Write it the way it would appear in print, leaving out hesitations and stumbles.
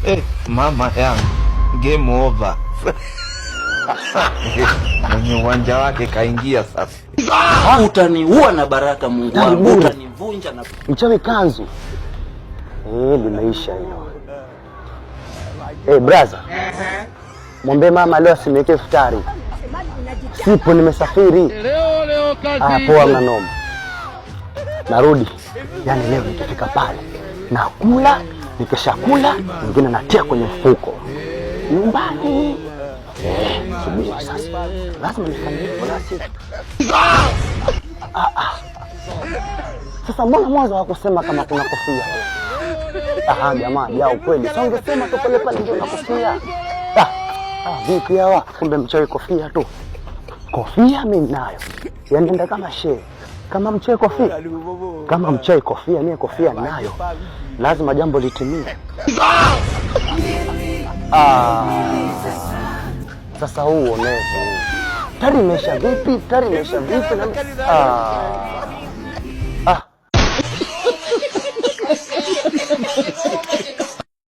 Eh, mama yangu, game over. Mwenye uwanja wake kaingia sasa. Utaniua na baraka, Mungu wangu, utanivunja na Mchawi kanzu. Eh, limeisha hilo. Eh, brother. Mwambie mama leo asiniwekee futari. Sipo, nimesafiri. Ah, poa, mna noma. Narudi. Yaani leo nikifika pale nakula, nikishakula nyingine natia kwenye mfuko nyumbani. Eh, subiri sasa, lazima nifanye hivyo, la sivyo. Ah, ah. Sasa mbona mwanzo hakusema kama kuna kofia? Aha, jamaa, ya ukweli. Sasa ungesema tu pale pale ndio na kofia. Ah, ah, vipi hawa? Kumbe mchawi kofia tu. Kofia mimi nayo. Yaani nenda kama shehe. Kama mchawi kofia. Kama mchawi kofia, mimi kofia nayo. Lazima jambo litimie. Ah. Sasa huu uonevu. Tari imeisha vipi? Tari imeisha vipi? Ah.